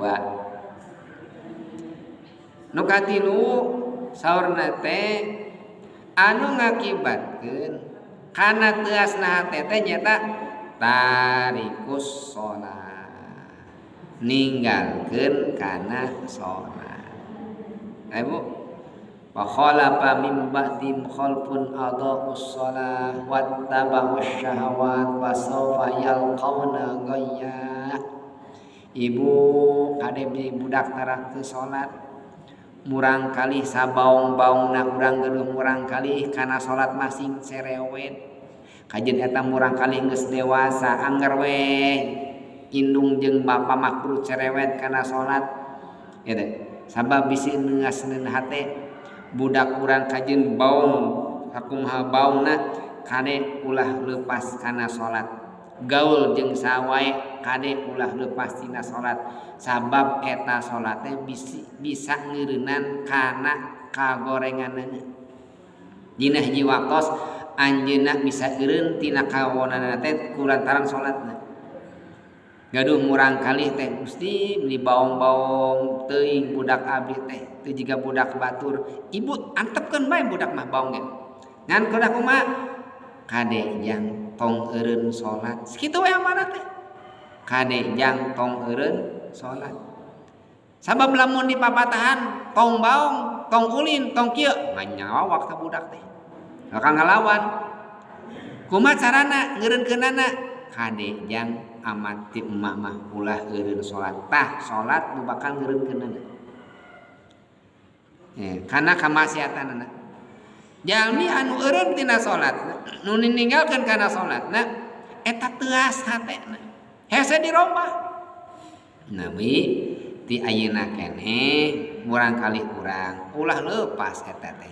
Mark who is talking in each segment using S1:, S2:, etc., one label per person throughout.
S1: kadua. Nu katilu saurna teh anu ngakibatkeun kana teuasna hate teh nyaeta tarikus sholat, ninggalkeun kana sholat. Ibu, wa khalafa min ba'dihim khalfun adha'us shalah wattaba'us syahawat wa sawfa yalqauna ghayya. Ibu kade budak tara teu salat, murang kalih sabaong-baongna urang gaduh murang kalih kana salat masing cerewet. Kajeun eta murang kalih geus dewasa anger we indung jeung bapa mah kudu cerewet kana salat. Ya teh sabab bisi neungasneun hate budak urang kajeun baong sakumaha baongna kade ulah leupas kana salat, gaul jeung sawae kade ulah leupas tina salat, sabab eta salat teh bisa ngeureunnan kana kagorenganana. Dina hiji waktos anjeunna bisa eureun tina kawonanana teh kulantaran salatna. Gaduh murang kalih teh Gusti beli baong-baong teuing budak abdi teh teu jiga budak batur, ibu antepkeun bae budak mah baong ge ngan kudu kumaha kade jang tong eureun salat sakitu we amanah teh, kade jang tong eureun salat. Sabab lamun dipapatahan tong baong tong ulin tong kieu nganyawak teh budak teh bakal ngalawan. Kumaha carana ngeureunkeunana? Kade jang amat ti emak mah ulah eureun salat. Tah salat nu bakal ngeureunkeunana. Kana kamaksiatanana. Jalmi anu eureun tina salat, nu ninggalkeun kana salatna eta teuas hatena. Hese dirobah. Nawi ti ayeuna keneh murang kali urang ulah leupas eta teh.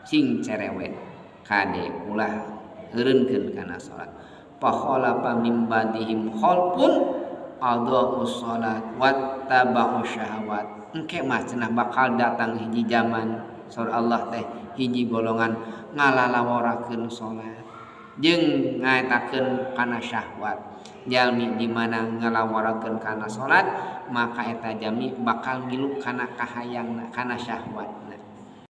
S1: Sing cerewet kade ulah eureunkeun kana salat. Fa khalafa min ba'dihim khalfun adha'us salat wattaba'us syahawat. Engke mah cenah bakal datang hiji zaman saur Allah teh hiji golongan ngalalaworakeun salat jeung ngaetakeun kana syahwat. Jalmi di mana ngalaworakeun kana salat maka eta jalmi bakal ngilu kana kahayangna kana syahwat.